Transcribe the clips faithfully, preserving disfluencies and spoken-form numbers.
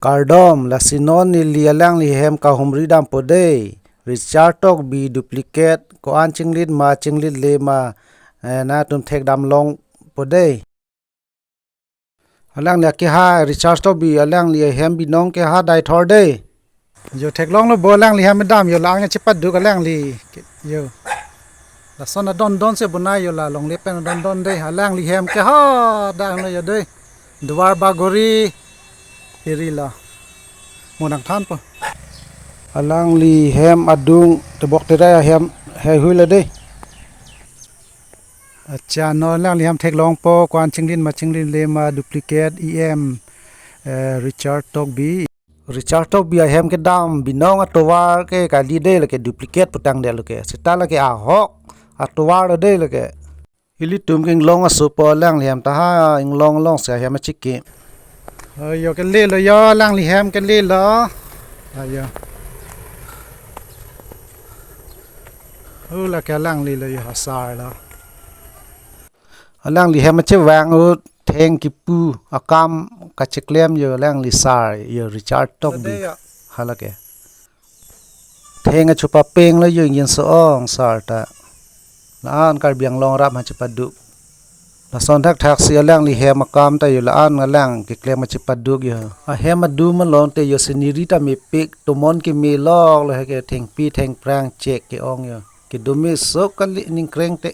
Kardom, lasi non neli alangli hem kahumri dampo dei. Richard Tokbi duplicate, ko-an chinglit ma, chinglit le ma, eh, nangtum thekdam longpo dei. Alangli akehai Richard Tokbi, alangli ahem binong kehai dai thor dei. Jo theklonglo bo alangli hem dam, jo la-an chepaduk alangli. Jo. Lason adon don si bonai jo la longle pen adon don dei. Alangli hem kehai dang lo jo dei. Duar Bagori area lo. Mo nangthanpo. Alangli hem adung tebok terai ahem heihui lo dei. Accha, non alangli hem theklongpo, ko-an chinglit ma chinglit le ma duplicate E M, eh, Richard Tokbi. Richard Tokbi ahem kedam binong atovar ke kali dei, lake duplicate putangdetlo ke. Seta lake ahok atovar lo dei lake. Ilitum ke inglong asopo alangli hem ta ha inglong long si ahem achiki. Oh, jo kele lo jo, alangli hem kele lo. Ah, jo. Oh, lake alangli lo jo, asar lo. Alangli hem achevang ut theng kipu akam kacheklem jo alangli sar jo Richard Tokbi. Ade jo. Halake. Theng achupapeng lo jo ingin so-ong sar ta. La-an Karbi Anglong arat ma chepaduk. Lason thakthak si alangli hem akam ta jo la-an alang keklem ma chepaduk jo. Ahem adum along te jo scenery ta mepik, tomon keme lok lo he ke thengpi thengphrang chek ke-ong jo. Kedome sok kali ningkreng te.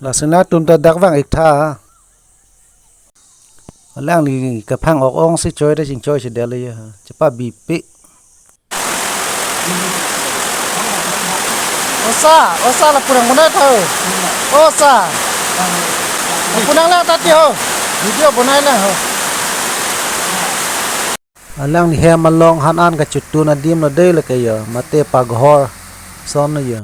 Lasi nangtum ta dak vang ik tha. Alangli kaphang ok ong si choi ta chingchoi si del jo. Chepabipi. Osa, osa lapu nang bonai tha ho. Osa. Lapu nang lang tati ho. Video bonai lang ho. Alangli hem along han an kachotun adim lo dei lake jo. Mate paghor. Son lo jo.